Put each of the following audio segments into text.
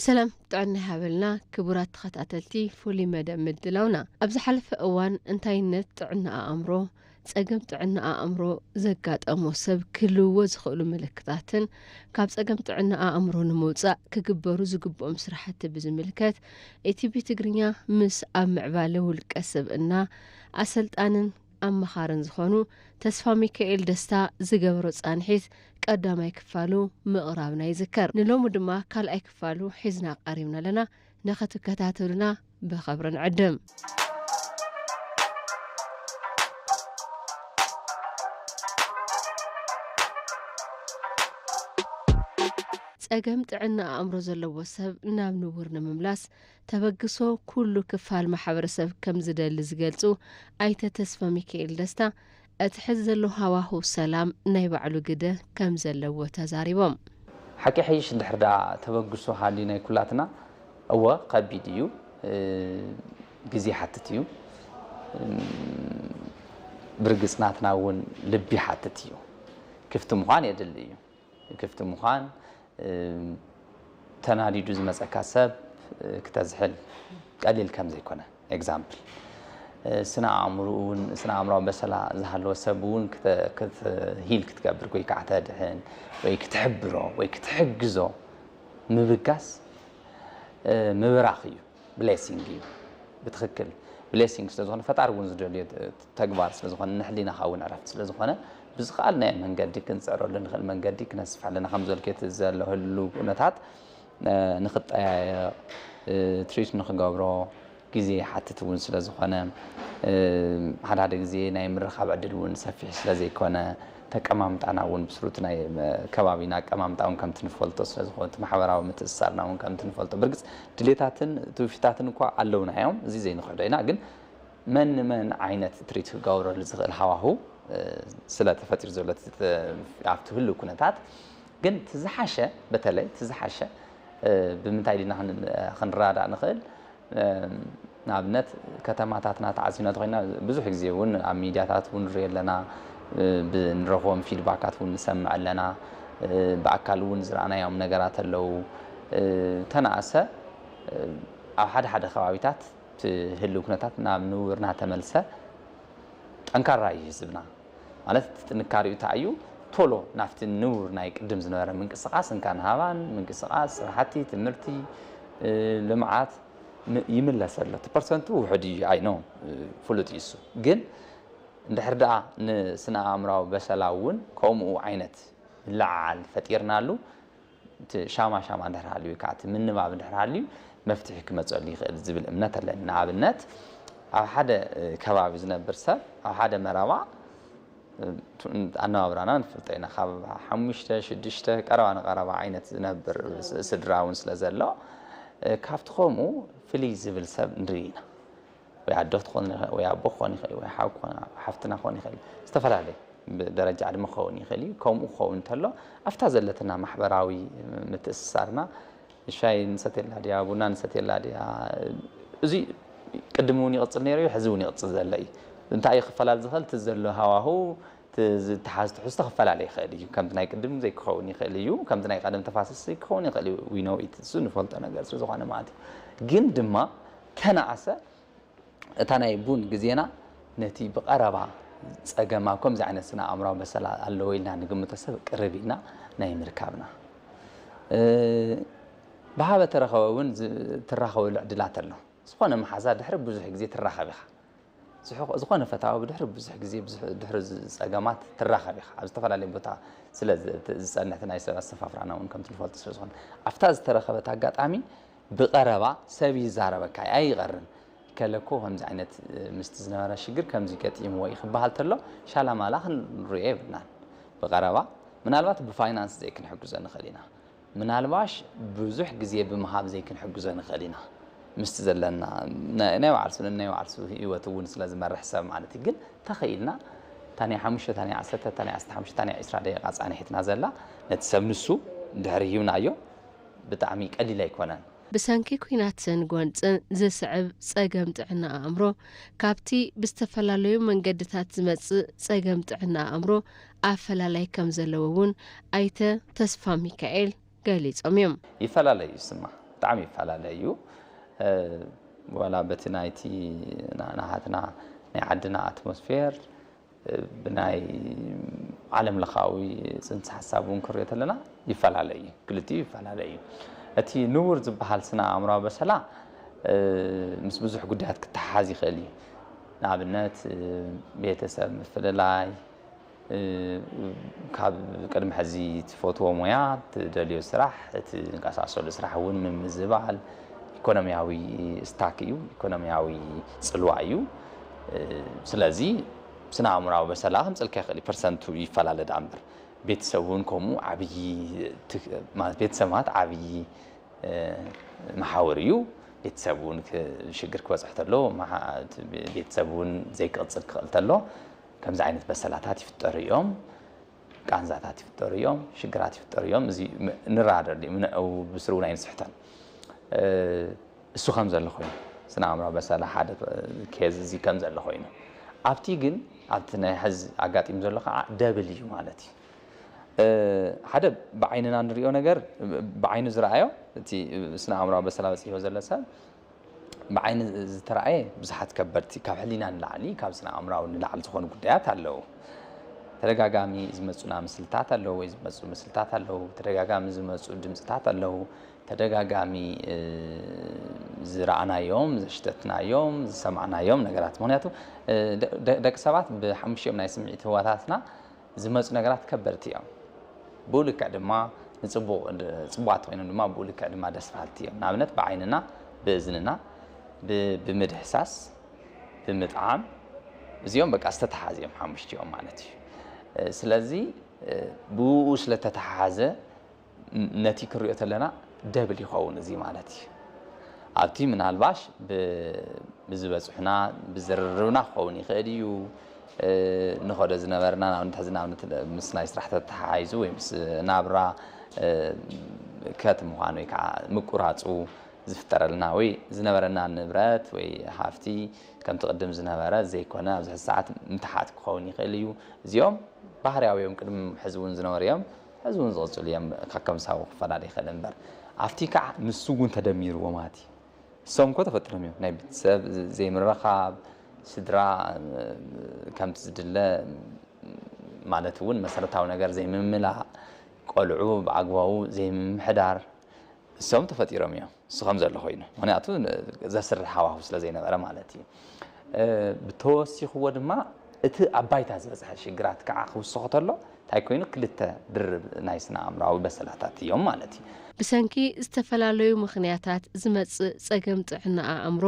ሰላም ጥዕና ይሃበልና ክቡራት ተኸታተልቲ ፍሉይ መደብ ምድላውና። ኣብ ዝሓለፈ እዋን እንታይነት ጥዕና ኣእምሮ፣ ጸገም ጥዕና ኣእምሮ ዘጋጠሞ ሰብ ክህልውዎ ዝኽእሉ ምልክታትን ካብ ጸገም ጥዕና ኣእምሮ ንምውጻእ ክግበሩ ዝግብኦም ስራሕቲ ብዝምልከት፣ ኤቲቪ ትግርኛ ምስ ኣብ ምዕባለ ውልቀ ስብእና ኣሰልጣንን ኣመኻርን ዝኾኑ ተስፋ ሚካኤል ደስታ ዝገበሮ ጻንሒት ቀዳማይ ክፋሉ ምቕራብና ይዝከር። ንሎሚ ድማ ካልኣይ ክፋሉ ሒዝና ቀሪብና ኣለና። ንኽትከታተሉና ብኽብሪ ንዕድም። ጸገም ጥዕና ኣእምሮ ዘለዎ ሰብ ናብ ንቡር ንምምላስ ተበግሶ ኩሉ ክፋል ማሕበረሰብ ከም ዝደሊ ዝገልጹ ኣይተ ተስፋ ሚካኤል ደስታ፣ እቲ ሕዚ ዘሎ ሃዋህው ሰላም ናይ ባዕሉ ግደ ከም ዘለዎ ተዛሪቦም። ሓቂ ሓይሽ እንድሕር ደኣ ተበግሶ ሃልዩ ናይ ኩላትና፣ እወ ከቢድ እዩ፣ እ፣ ግዜ ይሓትት እዩ። እም፣ ብርግጽ ናትና እውን ልቢ ይሓትት እዩ። ክፍቲ ምዃን የድሊ እዩ። ክፍቲ ምዃን፣ እ፣ ተናዲዱ ዝመጸካ ሰብ፣ እ፣ ክተዝሕል ቀሊል ከም ዘይኮነ። ኤግዛምፕል፣ እ፣ ስነ ኣእምሮኡ እውን፣ ስነ ኣእምሮኣዊ በሰላ ዝሃለወ ሰብ እውን ክተ-፣ ክትሂል ክትገብር ወይ ከዓ ተድሕን ወይ ክትሕብሮ ወይ ክትሕግዞ ምብጋስ፣ እ፣ ምብራኽ እዩ። ብሌሲንግ እዩ። ብትኽክል ብሌሲንግ ስለ ዝኾነ፣ ፈጣሪ እውን ዝደልዮ ተ-፣ ተግባር ስለ ዝኾነ፣ ንሕሊናኻ እውን ዕረፍቲ ስለ ዝኾነ፣ ብዝኸኣልናዮ መንገዲ ክንጽዕረሉ ንኽእል መንገዲ ክነስፍሕ ኣለና። ከም ዝበልክዮ እቲ ዘሎ ህሉው ኩነታት፣ እ፣ ንኽጠያየቕ፣ እ፣ ትሪት ንኽገብሮ ግዜ ይሓትት እውን ስለ ዝኾነ፣ እ፣ ሓደ ሓደ ግዜ ናይ ምርኻብ ዕድል እውን ሰፊሕ ስለ ዘይኮነ፣ ተቀማምጣና እውን ብስሩ እቲ ናይ፣ እ፣ ከባቢና ኣቀማምጣ እውን ከምቲ ንፈልጦ ስለ ዝኾነ፣ እቲ ማሕበራዊ ምትእስሳርና እውን ከምቲ ንፈልጦ። ብርግጽ ድሌታትን ትውፊታትን እኳ ኣለውና እዮም፣ እዚ ዘይንኽሕዶ ኢና። ግን መን ንመን ዓይነት ትሪት ክገብረሉ ዝኽእል ሃዋህው፣ እ፣ ስለ ተፈጢሩ ዘሎ እቲ ተ-፣ ኣብቲ ህሉው ኩነታት ግን እቲ ዝሓሸ፣ በተለይ እቲ ዝሓሸ፣ እ፣ ብምንታይ ዲና ክን-፣ ክንረዳዳእ ንኽእል? እ፣ ንኣብነት ከተማታትና ተዓዚብና ተኾይና ብዙሕ ግዜ እውን ኣብ ሚድያታት እውን ንሪኦ ኣለና፣ እ፣ ብንረኽቦም ፊድባካት እውን ንሰምዕ ኣለና፣ እ፣ ብኣካል እውን ዝረኣናዮም ነገራት ኣለዉ። እ፣ ተነኣሰ፣ እ፣ ኣብ ሓደ ሓደ ከባቢታት እቲ ህልው ኩነታት ናብ ንቡር እናተመልሰ ጠንካራ እዩ ህዝብና። ማለት እቲ ጥንካሬኡ እንታይ እዩ? ቶሎ ናብቲ ንቡር ናይ ቅድም ዝነበረ ምንቅስቓስ፣ እንካን ሃባን ምንቅስቓስ፣ ስራሕቲ፣ ትምህርቲ፣ እ፣ ልምዓት ም-፣ ይምለስ ኣሎ። እቲ ፐርሰንቱ ውሑድ እዩ፣ ኣይ ኖ፣ እ፣ ፍሉጥ እዩ እሱ። ግን እንድሕር ደኣ ንስነ ኣእምራዊ በሰላ እውን ከምኡ ዓይነት ምልዕዓል ፈጢርናሉ፣ እቲ ሻማ ሻማ እንድሕር ሃልዩ ወይ ከዓ እቲ ምንባብ እንድሕር ሃልዩ መፍትሒ ክመፀሉ ይኽእል ዝብል እምነት ኣለኒ። ንኣብነት ኣብ ሓደ፣ እ፣ ከባቢ ዝነብር ሰብ ኣብ ሓደ መረባ፣ እ፣ ቱ-፣ ኣነባብራና ንፈልጦ ኢና። ካብ ሓሙሽተ፣ ሽዱሽተ ቀረባ ንቀረባ ዓይነት ዝነብር ስ-፣ ስድራ እውን ስለ ዘሎ፣ እ፣ ካብቲ ከምኡ ፍልይ ዝብል ሰብ ንርኢ ኢና። ወይ ኣዶ ክትኾን ይኽእል፣ ወይ ኣቦ ክኾን ይኽእል፣ ወይ ሓው ክኾን፣ ሓፍትና ክኾን ይኽእል፣ ዝተፈላለየ ብደረጃ ዕድመ ክኸውን ይኽእል እዩ። ከምኡ ክኸውን እንተሎ፣ ኣብታ ዘለትና ማሕበራዊ ምትእስሳርና፣ ሻሂ ንሰትየላ ድያ፣ ቡና ንሰትየላ ድያ፣ እዚ ቅድም እውን ይቕጽል ነይሩ እዩ፣ ሕዚ እውን ይቕጽል ዘሎ እዩ። እንታይ እዩ ክፈላለ ዝኽእል? እቲ ዘሎ ሃዋህው፣ እቲ ዝተሓዝ ትሕዝቶ ክፈላለ ይኽእል እዩ። ከምቲ ናይ ቅድም ዘይክኸውን ይኽእል እዩ፣ ከምቲ ናይ ቀደም ተፋሰስ ዘይክኸውን ይኽእል እዩ። We know it፣ እሱ ንፈልጦ ነገር ስለ ዝኾነ ማለት እዩ። ግን ድማ ተነኣሰ፣ እታ ናይ ቡን ግዜና ነቲ ብቐረባ ጸገም ኣብ ከምዚ ዓይነት ስነ ኣእምራዊ በሰላ ኣለዎ ኢልና ንግምቶ ሰብ ቅርብ ኢልና ናይ ምርካብና፣ እ፣ ብሃበ ተረኸበ እውን ዝ-፣ ትራኸበሉ ዕድላት ኣሎ። ዝኾነ መሓዛ ድሕሪ ብዙሕ ግዜ ትራኸብ ኢኻ። ዝሑ-፣ ዝኾነ ፈታዊ ብድሕሪ ብዙሕ ግዜ፣ ብዙሕ ድሕሪ ዝ-፣ ጸገማት ትራኸብ ኢኻ። ኣብ ዝተፈላለየ ቦታ ስለ ዝ-፣ ት-፣ ዝጸንሕ እቲ ናይ ሰብ ኣሰፋፍራና እውን ከምቲ ንፈልጦ ስለ ዝኾነ፣ ኣብታ ዝተረኸበት ኣጋጣሚ ብቐረባ ሰብ ይዛረበካ፣ ኣይቐርን። ከለኮ ከምዚ ዓይነት፣ እ፣ ምስቲ ዝነበረ ሽግር ከምዚ ገጢምዎ እዩ ክበሃል ተሎ፣ ሻላማላ ክንሪኦ የብልናን። ብቐረባ ምናልባት ብፋይናንስ ዘይክንሕግዞ ንኽእል ኢና። ምናልባሽ ብዙሕ ግዜ ብምሃብ ዘይክንሕግዞ ንኽእል ኢና። ምስቲ ዘለና ናይ፣ ናይ ባዕልሱ፣ ናይ ባዕልሱ ህይወት እውን ስለ ዝመርሕ ሰብ ማለት እዩ። ግን ተኸኢልና እታ ናይ ሓሙሽተ፣ እታ ናይ ዓሰርተ፣ እታ ናይ ዓሰርተ ሓሙሽተ፣ እታ ናይ ዕስራ ደቂቓ ጻንሒትና ዘላ ነቲ ሰብ ንሱ ድሕሪ ሂብናዮ ብጣዕሚ ቀሊል ኣይኮነን። ብሰንኪ ኲናትን ጎንጽን ዝስዕብ ጸገም ጥዕና ኣእምሮ፣ ካብቲ ብዝተፈላለዩ መንገድታት ዝመጽእ ጸገም ጥዕና ኣእምሮ ኣፈላላይ ከም ዘለዎ እውን ኣይተ ተስፋ ሚካኤል ገሊጾም እዮም። ይፈላለ እዩ ስማ። ብጣዕሚ ይፈላለ እዩ። ዋላ በቲ ናይቲ ናሃትና ናይ ዓድና ኣትሞስፌር ብናይ ዓለም ለኻዊ ፅንሰ ሓሳብ እውን ክሪኦ ተለና ይፈላለ እዩ። ክልቲኡ ይፈላለ እዩ። እቲ ንቡር ዝበሃል ስነ ኣእምራዊ በሰላ ምስ ብዙሕ ጉዳያት ክተሓሓዝ ይኽእል እዩ። ንኣብነት ቤተሰብ ምፍልላይ፣ ካብ ቅድሚ ሕዚ ትፈትዎ ሞያ፣ ትደልዮ ስራሕ፣ ትንቀሳቀሰሉ ስራሕ እውን ምምዝባል ኢኮኖሚያዊ ስታክ እዩ፣ ኢኮኖሚያዊ ፅልዋ እዩ። ስለዚ ስነ ኣእምራዊ በሰላ ከምፅልካ ይኽእል እዩ፣ ፐርሰንቱ ይፈላለ ደኣ እምበር። ቤተሰብ እውን ከምኡ ዓብዪ ትክ-፣ ማለት ቤተሰብ ማለት ዓብዪ መሓውር እዩ። ቤተሰብ እውን ክ-፣ ሽግር ክበፅሕ ተሎ መሓ-፣ እቲ ቤተሰብ እውን ዘይክቕፅል ክኽእል ተሎ ከምዚ ዓይነት በሰላታት ይፍጠሩ እዮም። ቃንዛታት ይፍጠሩ እዮም፣ ሽግራት ይፍጠሩ እዮም። እዚ ም-፣ ንረዳደኣሉ እዩ፣ ምን-፣ ብስሩ እውን ኣይንስሕቶን። እሱ ከም ዘሎ ኮይኑ፣ ስነ ኣእምራዊ በሰላ ሓደ ኬዝ እዚ ከም ዘሎ ኮይኑ፣ ኣብቲ ግን ኣብቲ ናይ ሕዚ ኣጋጢሙ ዘሎ ከዓ ደብል እዩ ማለት እዩ። ሓደ ብዓይንና ንሪኦ ነገር፣ ብዓይኑ ዝረኣዮ፣ እቲ ስነ ኣእምራዊ በሰላ በፂሕዎ ዘሎ ሰብ ብዓይኒ ዝተረኣየ ብዙሓት ከበድቲ፣ ካብ ሕሊና ንላዕሊ፣ ካብ ስነ ኣእምራዊ ንላዕሊ ዝኾኑ ጉዳያት ኣለዉ። ተደጋጋሚ ዝመፁና ምስልታት ኣለዉ ወይ ዝመፁ ምስልታት ኣለዉ። ተደጋጋሚ ዝመፁ ድምፅታት ኣለዉ። ተደጋጋሚ ዝረኣናዮም፣ ዘሽተትናዮም፣ ዝሰማዕናዮም ነገራት። ምኽንያቱ ደቂ ሰባት ብሓሙሽቲኦም ናይ ስምዒት ህዋሳትና ዝመፁ ነገራት ከበድቲ እዮም። ብኡ ልክዕ ድማ ንፅቡቕ፣ ፅቡቓት ኮይኖም ድማ ብኡ ልክዕ ድማ ደስ በሃልቲ እዮም። ንኣብነት ብዓይንና፣ ብእዝንና፣ ብምድህሳስ፣ ብምጥዓም፣ እዚኦም በቃ ዝተተሓሓዙ እዮም ሓሙሽቲኦም ማለት እዩ። ስለዚ ብኡ ስለተተሓሓዘ ነቲ ክሪኦ ተለና ደብል ይኸውን እዚ ማለት እዩ። ኣብቲ ምናልባሽ ብዝበፅሑና ብዝርርብና ክኸውን ይኽእል እዩ። ንኸዶ ዝነበርና ንኣብነት ሕዚ ንኣብነት ምስ ናይ ስራሕ ተተሓሒዙ ወይ ምስ ናብራ ከት ምዃን ወይ ከዓ ምቁራፁ ዝፍጠረልና ወይ ዝነበረና ንብረት ወይ ሃፍቲ ከምቲ ቅድም ዝነበረ ዘይኮነ ኣብዚ ሕዚ ሰዓት ምትሓት ክኸውን ይኽእል እዩ። እዚኦም ባህርያዊ እዮም፣ ቅድሚ ሕዚ እውን ዝነበሩ እዮም፣ ሕዚ እውን ዝቕፅሉ እዮም። ከከም ሳቡ ክፈላለ ይኽእል እምበር ኣብቲ ከዓ ንሱ እውን ተደሚርዎ ማለት እዩ። እሶም እኮ ተፈጢሮም እዮም። ናይ ቤተሰብ ዘይምርኻብ፣ ስድራ ከምቲ ዝድለ ማለት እውን መሰረታዊ ነገር ዘይምምላእ፣ ቆልዑ ብኣግባቡ ዘይምምሕዳር፣ እሶም ተፈጢሮም እዮም። እሱ ከም ዘሎ ኮይኑ፣ ምኽንያቱ ዘስርሕ ሃዋሁ ስለ ዘይነበረ ማለት እዩ። ብተወሲኽዎ ድማ እቲ ኣብ ባይታ ዝበፅሐ ሽግራት ከዓ ክውስኾ ተሎ እንታይ ኮይኑ ክልተ ድርብ ናይ ስነ ኣእምራዊ በሰላታት እዮም ማለት እዩ። ብሰንኪ ዝተፈላለዩ ምኽንያታት ዝመጽእ ጸገም ጥዕና ኣእምሮ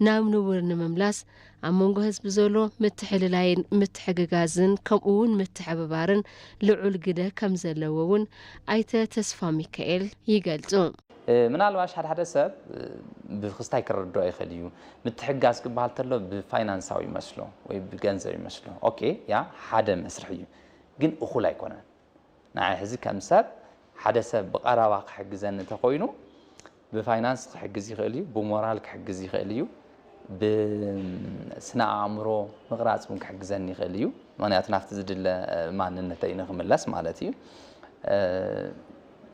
ናብ ንቡር ንምምላስ ኣብ መንጎ ህዝቢ ዘሎ ምትሕልላይን ምትሕግጋዝን ከምኡ እውን ምትሕብባርን ልዑል ግደ ከም ዘለዎ እውን ኣይተ ተስፋሚካኤል ይገልጹ። ምናልባሽ ሓደ ሓደ ሰብ ብክስታይ ክረድኦ ይኽእል እዩ። ምትሕጋዝ ክበሃል ተሎ ብፋይናንሳዊ ይመስሎ ወይ ብገንዘብ ይመስሎ። ኦኬ፣ ያ ሓደ መስርሕ እዩ፣ ግን እኹል ኣይኮነን። ንዓይ ሕዚ ከም ሰብ ሓደ ሰብ ብቐረባ ክሕግዘኒ እንተኾይኑ ብፋይናንስ ክሕግዝ ይኽእል እዩ፣ ብሞራል ክሕግዝ ይኽእል እዩ፣ ብስነ ኣእምሮ ምቕራፅ እውን ክሕግዘኒ ይኽእል እዩ። ምኽንያቱ ናብቲ ዝድለ ማንነተይ ንክምለስ ማለት እዩ።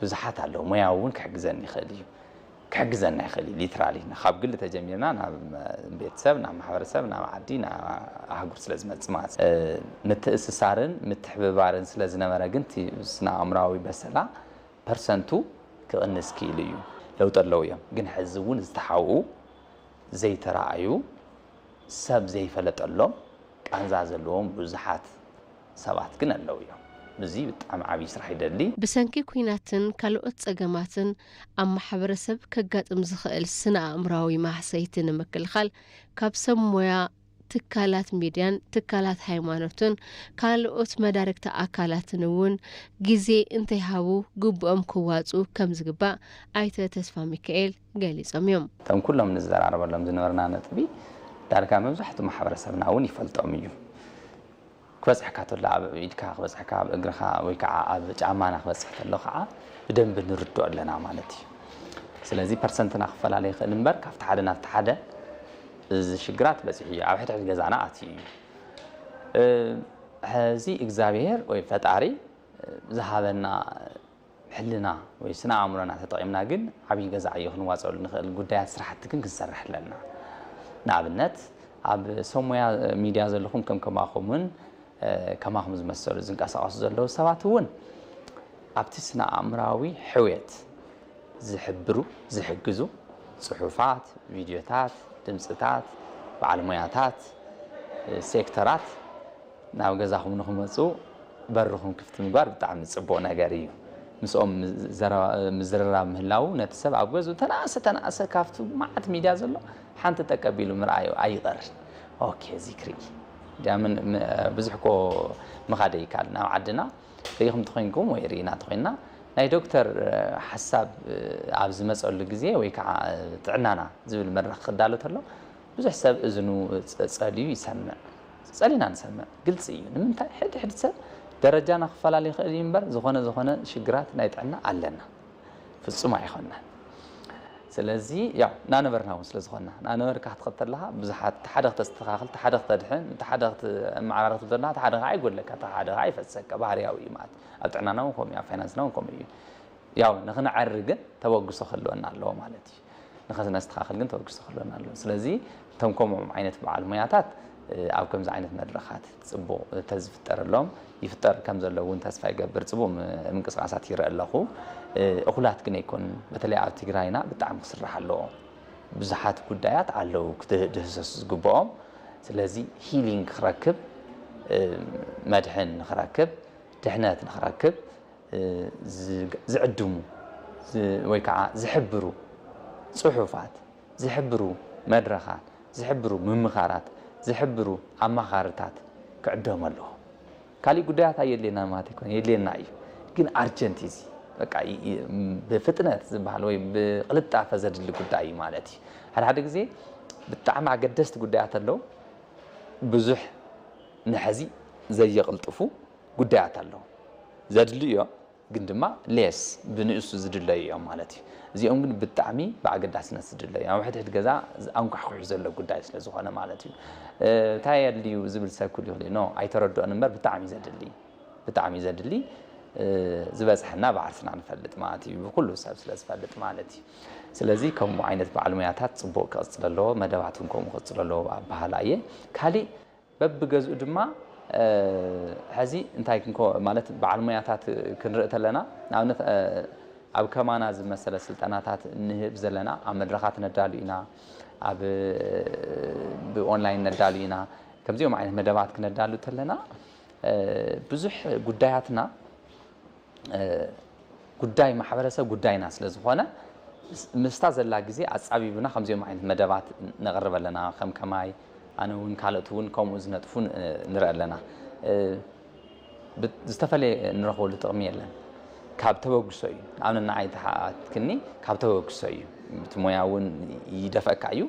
ብዙሓት ኣለዉ፣ ሞያዊ እውን ክሕግዘኒ ይኽእል እዩ። ክሕግዘና ይኽእል እዩ። ሊትራሊ ካብ ግሊ ተጀሚርና ናብ ቤተሰብ፣ ናብ ማሕበረሰብ፣ ናብ ዓዲ፣ ናብ ኣህጉር ስለ ዝመጽእ ማለት እዩ። ምትእስሳርን ምትሕብባርን ስለ ዝነበረ ግን እቲ ስነ ኣእምራዊ በሰላ ፐርሰንቱ ክቕንስ ክኢሉ እዩ። ለውጢ ኣለዉ እዮም። ግን ሕዚ እውን ዝተሓብኡ ዘይተረኣዩ ሰብ ዘይፈለጠሎም ቃንዛ ዘለዎም ብዙሓት ሰባት ግን ኣለዉ እዮም። እዚ ብጣዕሚ ዓብዪ ስራሕ ይደሊ። ብሰንኪ ኲናትን ካልኦት ጸገማትን ኣብ ማሕበረሰብ ከጋጥም ዝኽእል ስነ ኣእምራዊ ማህሰይቲ ንምክልኻል ካብ ሰብ ሞያ ትካላት ሚድያን ትካላት ሃይማኖትን ካልኦት መዳርግቲ ኣካላትን እውን ግዜ እንተይሃቡ ግቡኦም ክዋፅኡ ከምዝግባእ ኣይተ ተስፋሚካኤል ገሊፆም እዮም። እቶም ኩሎም ንዘራረበሎም ዝነበርና ነጥቢ ዳርጋ መብዛሕትኡ ማሕበረሰብና እውን ይፈልጦም እዩ። ክበፅሐካ ተሎ ኣብ ኢድካ ክበፅሐካ ኣብ እግርኻ ወይ ከዓ ኣብ ጫማና ክበፅሕ ተሎ ከዓ ብደንቢ ንርድኦ ኣለና ማለት እዩ። ስለዚ ፐርሰንትና ክፈላለ ይኽእል እምበር ካብቲ ሓደ ናብቲ ሓደ እዚ ሽግራት በፂሑ እዩ ኣብ ሕድ ሕድ ገዛና ኣትዩ እዩ። ሕዚ እግዚኣብሄር ወይ ፈጣሪ ዝሃበና ሕልና ወይ ስነ ኣእምሮና ተጠቒምና ግን ዓብዪ ገዛ ዕዮ ክንዋፀሉ ንኽእል ጉዳያት ስራሕቲ ግን ክንሰርሕ ኣለና። ንኣብነት ኣብ ሰብ ሞያ ሚድያ ዘለኹም ከም ከማኹምን ከማኹም ዝመሰሉ ዝንቀሳቐሱ ዘለዉ ሰባት እውን ኣብቲ ስነ ኣእምራዊ ሕውየት ዝሕብሩ ዝሕግዙ ፅሑፋት፣ ቪድዮታት፣ ድምፅታት፣ በዓል ሞያታት፣ ሴክተራት ናብ ገዛኹም ንኽመፁ በርኹም ክፍቲ ምግባር ብጣዕሚ ፅቡቕ ነገር እዩ። ምስኦም ምዝርራብ ምህላው ነቲ ሰብ ኣብ ገዝኡ ተናእሰ ተናእሰ ካብቲ መዓት ሚድያ ዘሎ ሓንቲ ጠቀቢሉ ምርኣዩ ኣይቐርን። ኦኬ እዚ ክርኢ ብዙሕ ኮ ምኻደ ይካል ናብ ዓድና ርኢኹም ተኾይንኩም ወይ ርኢና ተኾይንና ናይ ዶክተር ሓሳብ ኣብ ዝመፀሉ ግዜ ወይ ከዓ ጥዕናና ዝብል መድረኽ ክዳሎ ተሎ ብዙሕ ሰብ እዝኑ ፀልዩ ይሰምዕ። ጸሊና ንሰምዕ ግልፂ እዩ። ንምንታይ ሕድ ሕድ ሰብ ደረጃና ክፈላለ ይኽእል እዩ እምበር ዝኾነ ዝኾነ ሽግራት ናይ ጥዕና ኣለና። ፍጹም ኣይኾንናን። ስለዚ ያው ናነበርና እውን ስለ ዝኾንና ናነበርካ ክትኸድ ተለኻ ብዙሓት ሓደ ክተስተኻኽል ሓደ ክተድሕን ሓደ ክትመዓራረኽ ዘለኻ ሓደ ከዓ ኣይጎድለካ ሓደ ከዓ ኣይፈሰካ ባህርያዊ እዩ ማለት እዩ። ኣብ ጥዕናና እውን ከምኡ እዩ ኣብ ፋይናንስና እውን ከምኡ እዩ። ያው ንኽንዓሪ ግን ተበግሶ ክህልወና ኣለዎ ማለት እዩ። ንኸነስተኻኽል ግን ተበግሶ ክህልወና ኣለዎ። ስለዚ እቶም ከምኦም ዓይነት በዓል ሞያታት ኣብ ከምዚ ዓይነት መድረኻት ፅቡቕ ተዝፍጠረሎም ይፍጠር ከም ዘሎ እውን ተስፋ ይገብር። ፅቡቕ ምንቅስቃሳት ይረአ ኣለኹ። እኹላት ግን ኣይኮኑን። በተለይ ኣብ ትግራይና ብጣዕሚ ክስራሕ ኣለዎ። ብዙሓት ጉዳያት ኣለዉ ክድህሰሱ ዝግብኦም። ስለዚ ሂሊንግ ክረክብ መድሕን ንክረክብ ድሕነት ንክረክብ ዝዕድሙ ወይ ከዓ ዝሕብሩ ፅሑፋት፣ ዝሕብሩ መድረኻት፣ ዝሕብሩ ምምኻራት፣ ዝሕብሩ ኣማኻርታት ክዕደሙ ኣለዎ። ካሊእ ጉዳያት ኣየድልየና ማለት ኣይኮነ የድልየና እዩ። ግን ኣርጀንት እዚ በቃ ብፍጥነት ዝበሃል ወይ ብቅልጣፈ ዘድሊ ጉዳይ እዩ ማለት እዩ። ሓደ ሓደ ግዜ ብጣዕሚ ኣገደስቲ ጉዳያት ኣለዉ ብዙሕ ንሐዚ ዘየቕልጥፉ ጉዳያት ኣለዉ። ዘድልዩ እዮም፣ ግን ድማ ሌስ ብንእሱ ዝድለዩ እዮም ማለት እዩ። እዚኦም ግን ብጣዕሚ ብኣገዳስነት ዝድለዩ እዮም። ኣብ ሕድሕድ ገዛ ኣንኳሕኩሑ ዘሎ ጉዳይ ስለ ዝኾነ ማለት እዩ። እንታይ የድልዩ ዝብል ሰብ ክህሉ ይኽእል እዩ። ኖ ኣይተረድኦን እምበር ብጣዕሚ ዘድሊ ብጣዕሚ ዘድሊ ዝበፅሐና ባዕርስና ንፈልጥ ማለት እዩ። ብኩሉ ሰብ ስለ ዝፈልጥ ማለት እዩ። ስለዚ ከምኡ ዓይነት በዓል ሙያታት ፅቡቕ ክቕፅል ኣለዎ፣ መደባት እውን ከምኡ ክቕፅል ኣለዎ ኣበሃህላ እየ። ካሊእ በብገዝኡ ድማ ሕዚ እንታይ ክንኮ ማለት በዓል ሙያታት ክንርኢ ተለና ንኣብነት ኣብ ከማና ዝመሰለ ስልጠናታት ንህብ ዘለና ኣብ መድረኻት ነዳሉ ኢና፣ ኣብ ብኦንላይን ነዳሉ ኢና። ከምዚኦም ዓይነት መደባት ክነዳሉ ተለና ብዙሕ ጉዳያትና ጉዳይ ማሕበረሰብ ጉዳይና ስለ ዝኾነ ምስታ ዘላ ግዜ ኣፃቢብና ከምዚኦም ዓይነት መደባት ነቕርብ ኣለና። ከም ከማይ ኣነ እውን ካልኦት እውን ከምኡ ዝነጥፉ ንርኢ ኣለና። ዝተፈለየ እንረኽበሉ ጥቕሚ የለን። ካብ ተበግሶ እዩ። ንኣብነት ንዓይ ተሓትክኒ ካብ ተበግሶ እዩ። እቲ ሞያ እውን ይደፈእካ እዩ።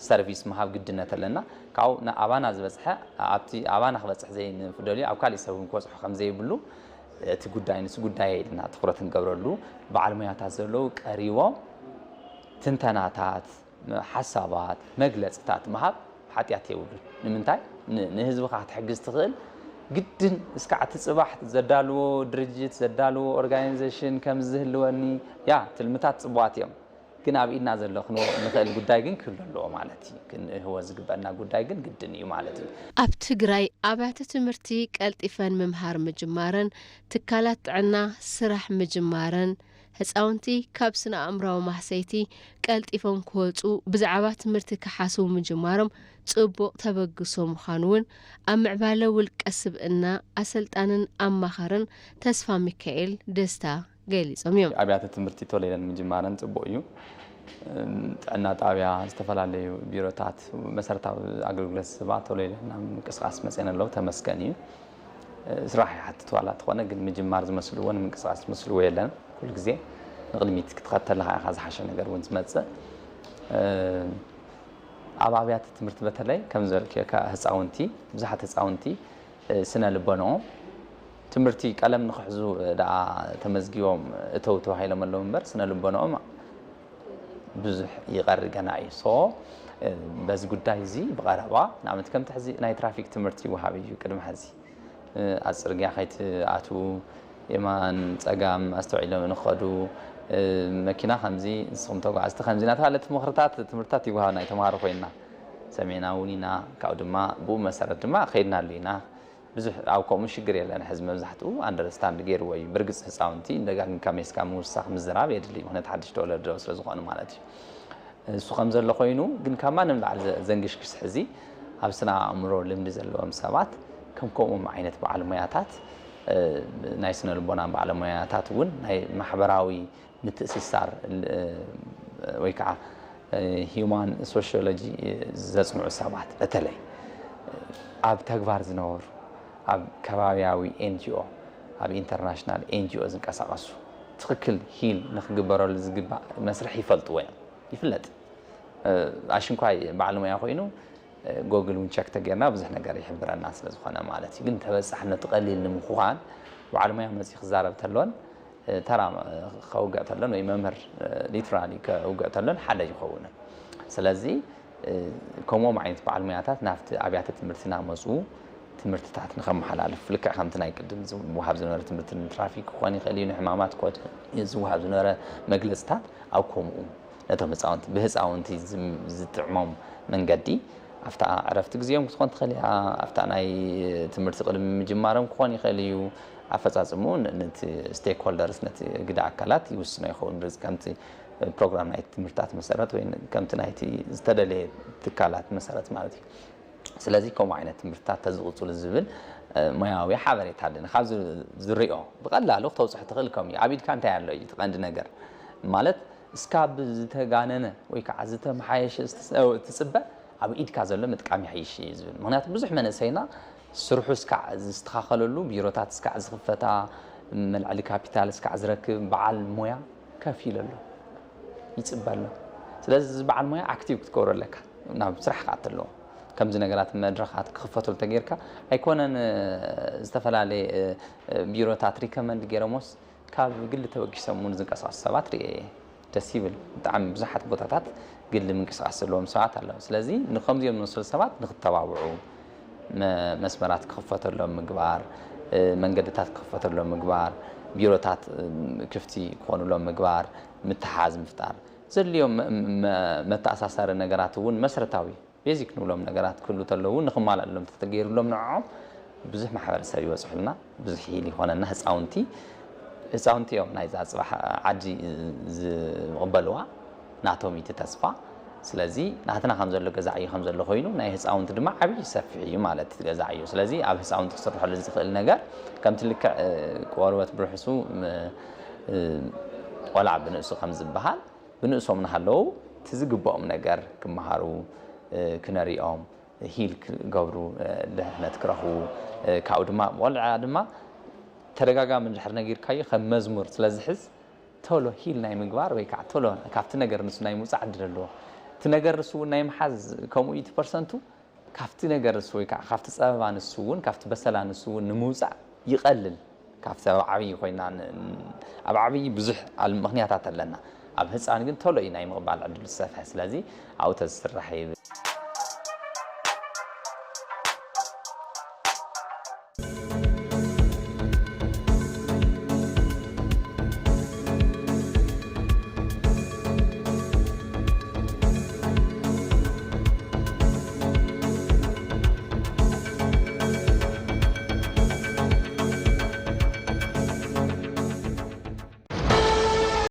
ሰርቪስ ምሃብ ግድነት ኣለና። ካብኡ ኣባና ዝበፅሐ ኣብቲ ኣባና ክበፅሕ ዘይንፍደልዩ ኣብ ካሊእ ሰብ እውን ክበፅሖ ከም ዘይብሉ እቲ ጉዳይ ንሱ ጉዳይ ኢልና ትኩረት ንገብረሉ በዓል ሞያታት ዘለዉ ቀሪቦም ትንተናታት፣ ሓሳባት፣ መግለፅታት ምሃብ ሓጢኣት የብሉን። ንምንታይ ንህዝብኻ ክትሕግዝ ትኽእል ግድን እስካዕ እቲ ፅባሕ ዘዳልዎ ድርጅት ዘዳልዎ ኦርጋናይዜሽን ከም ዝህልወኒ ያ ትልምታት ፅቡዋት እዮም። ግን ኣብ ኢድና ዘሎ ክንወ ንኽእል ጉዳይ ግን ክህሉ ኣለዎ ማለት እዩ። ክንህወ ዝግበአና ጉዳይ ግን ግድን እዩ ማለት እዩ። ኣብ ትግራይ ኣብያተ ትምህርቲ ቀልጢፈን ምምሃር ምጅማረን፣ ትካላት ጥዕና ስራሕ ምጅማረን፣ ህፃውንቲ ካብ ስነ ኣእምራዊ ማህሰይቲ ቀልጢፎም ክወፁ ብዛዕባ ትምህርቲ ክሓስቡ ምጅማሮም ፅቡቕ ተበግሶ ምዃኑ እውን ኣብ ምዕባለ ውልቀ ስብእና ኣሰልጣንን ኣማኸርን ተስፋ ሚካኤል ደስታ ገሊጾም እዮም። ኣብያተ ትምህርቲ ቶሌለን ምጅማረን ጽቡቕ እዩ። ጥዕና ጣብያ፣ ዝተፈላለዩ ቢሮታት፣ መሰረታዊ ኣገልግሎት ዝህባ ቶሌለን ናብ ምንቅስቃስ መፅአን ኣለዉ፣ ተመስገን እዩ። ስራሕ ይሓትት ዋላ ተኾነ ግን ምጅማር ዝመስልዎ ንምንቅስቃስ ዝመስልዎ የለን። ኩሉ ግዜ ንቕድሚት ክትኸተል ኢኻ ዝሓሸ ነገር እውን ዝመፅእ። ኣብ ኣብያተ ትምህርቲ በተለይ ከም ዝበልክዮ ህፃውንቲ ብዙሓት ህፃውንቲ ስነ ልቦንኦም ትምህርቲ ቀለም ንክሕዙ ደኣ ተመዝጊቦም እተው ተባሂሎም ኣለዉ እምበር ስነ ልቦንኦም ብዙሕ ይቐሪ ገና እዩ። ሶ በዚ ጉዳይ እዚ ብቐረባ ንኣብነት ከምቲ ሕዚ ናይ ትራፊክ ትምህርቲ ይወሃብ እዩ ቅድሚ ሕዚ ኣብ ፅርግያ ከይትኣትዉ የማን ጸጋም ኣስተውዒሎም ንኸዱ፣ መኪና ከምዚ፣ ንስኹም ተጓዓዝቲ ከምዚ እናተባህለ እቲ ምኽርታት፣ ትምህርትታት ይወሃብ ናይ ተምሃሮ ኮይንና ሰሚዕና እውን ኢና። ካብኡ ድማ ብኡ መሰረት ድማ ከይድናሉ ኢና። ብዙሕ ኣብ ከምኡ ሽግር የለን። ሕዚ መብዛሕትኡ ኣንደርስታንድ ገይርዎ እዩ። ብርግጽ ህፃውንቲ እንደጋግምካ ሜስካ ምውሳኽ ምዝራብ የድሊ፣ ምክንያቱ ሓድሽ ተወለዶ ስለ ዝኾኑ ማለት እዩ። እሱ ከም ዘሎ ኮይኑ ግን ካብ ማንም ላዕሊ ዘንግሽግሽ ሕዚ ኣብ ስነ ኣእምሮ ልምዲ ዘለዎም ሰባት ከም ከምኦም ዓይነት በዓል ሞያታት፣ ናይ ስነ ልቦና በዓል ሞያታት እውን ናይ ማሕበራዊ ምትእስሳር ወይ ከዓ ሂዩማን ሶሽዮሎጂ ዘፅንዑ ሰባት በተለይ ኣብ ተግባር ዝነበሩ ኣብ ከባቢያዊ ኤንጂኦ ኣብ ኢንተርናሽናል ኤንጂኦ ዝንቀሳቐሱ ትኽክል ሂል ንክግበረሉ ዝግባእ መስርሕ ይፈልጥዎ እዮም። ይፍለጥ ኣሽንኳይ በዓል ሞያ ኮይኑ ጎግል እውን ቸክ ተጌርና ብዙሕ ነገር ይሕብረና ስለ ዝኾነ ማለት እዩ። ግን ተበፃሕነቱ ቀሊል ንምኳን በዓል ሞያ መፅኡ ክዛረብ ተሎን ተራ ከውግዕ ተሎን ወይ መምህር ሊትራሊ ከውግዕ ተሎን ሓደ ይኸውን። ስለዚ ከምኦም ዓይነት በዓል ሞያታት ናብቲ ኣብያተ ትምህርቲ እናመፁ ትምህርትታት ንኸመሓላልፍ ልክዕ ከምቲ ናይ ቅድም ዝወሃብ ዝነበረ ትምህርቲ ንትራፊክ ክኾን ይኽእል እዩ፣ ንሕማማት ኮድ ዝወሃብ ዝነበረ መግለፅታት ኣብ ከምኡ ነቶም ህፃውንቲ ብህፃውንቲ ዝጥዕሞም መንገዲ ኣብታ ዕረፍቲ ግዜኦም ክትኾን ትኽእል እያ፣ ኣብታ ናይ ትምህርቲ ቅድሚ ምጅማሮም ክኾን ይኽእል እዩ። ኣፈፃፅምኡ ነቲ ስቴክሆልደርስ ነቲ ግደ ኣካላት ይውስኖ ይኸውን ከምቲ ፕሮግራም ናይቲ ትምህርትታት መሰረት ወይ ከምቲ ናይቲ ዝተደለየ ትካላት መሰረት ማለት እዩ። ስለዚ ከምኡ ዓይነት ትምህርትታት ተዝቕፅሉ ዝብል ሞያዊ ሓበሬታ ኣለኒ። ካብ ዝሪኦ ብቐላሉ ክተውፅሑ ትኽእል ከም እዩ ኣብ ኢድካ እንታይ ኣሎ እዩ እቲ ቀንዲ ነገር ማለት እስካብ ዝተጋነነ ወይ ከዓ ዝተመሓየሸ ትፅበ ኣብ ኢድካ ዘሎ ምጥቃም ይሓይሽ እዩ ዝብል። ምክንያቱ ብዙሕ መንእሰይና ስርሑ እስካዕ ዝስተኻኸለሉ ቢሮታት እስካዕ ዝኽፈታ መልዕሊ ካፒታል እስካዕ ዝረክብ በዓል ሞያ ከፊሉ ኣሎ ይፅበ ኣሎ። ስለዚ እዚ በዓል ሞያ ኣክቲቭ ክትገብሮ ኣለካ ናብ ስራሕ ከዓ ተለዎ ከምዚ ነገራት መድረኻት ክኽፈተሉ ተጌርካ ኣይኮነን ዝተፈላለየ ቢሮታት ሪከመንድ ገይሮሞስ ካብ ግሊ ተበጊሶም እውን ዝንቀሳቀሱ ሰባት ርኤ እየ። ደስ ይብል። ብጣዕሚ ብዙሓት ቦታታት ግሊ ምንቅስቃስ ዘለዎም ሰባት ኣለዉ። ስለዚ ንከምዚኦም ዝመሰሉ ሰባት ንክተባብዑ መስመራት ክኽፈተሎም ምግባር፣ መንገድታት ክኽፈተሎም ምግባር፣ ቢሮታት ክፍቲ ክኾኑሎም ምግባር፣ ምትሓዝ ምፍጣር ዘድልዮም መተኣሳሳሪ ነገራት እውን መሰረታዊ ቤዚክ ንብሎም ነገራት ክህሉ ተለዉ ንኽማላእሎም ተተገይሩሎም ንዕኦም ብዙሕ ማሕበረሰብ ይበፅሑልና፣ ብዙሕ ሂል ይኾነና። ህፃውንቲ ህፃውንቲ እዮም ናይዛ ፅባሕ ዓዲ ዝቕበልዋ፣ ናቶም እዩ እቲ ተስፋ። ስለዚ ናትና ከም ዘሎ ገዛ ዕዮ ከም ዘሎ ኮይኑ ናይ ህፃውንቲ ድማ ዓብዪ ሰፊሕ እዩ ማለት እቲ ገዛ ዕዮ። ስለዚ ኣብ ህፃውንቲ ክስርሐሉ ዝኽእል ነገር ከምቲ ልክዕ ቆርበት ብርሕሱ ቆልዓ ብንእሱ ከም ዝበሃል ብንእሶም እናሃለዉ እቲ ዝግብኦም ነገር ክመሃሩ ክነሪኦም ሂል ክገብሩ ድሕነት ክረኽቡ ካብኡ ድማ ቆልዓ ድማ ተደጋጋሚ እንድሕር ነጊርካዮ ከም መዝሙር ስለ ዝሕዝ ቶሎ ሂል ናይ ምግባር ወይ ከዓ ቶሎ ካብቲ ነገር ንሱ ናይ ምውፃእ ዕድል ኣለዎ። እቲ ነገር ንሱ እውን ናይ ምሓዝ ከምኡ እዩ እቲ ፐርሰንቱ ካብቲ ነገር ንሱ ወይ ከዓ ካብቲ ፀበባ ንሱ እውን ካብቲ በሰላ ንሱ እውን ንምውፃእ ይቐልል። ካብቲ ኣብ ዓብዪ ኮይና ኣብ ዓብዪ ብዙሕ ምክንያታት ኣለና። ኣብ ህፃን ግን ቶሎ እዩ ናይ ምቕባል ዕድሉ ዝሰፍሐ። ስለዚ ኣብኡ ተዝስራሕ ይብል።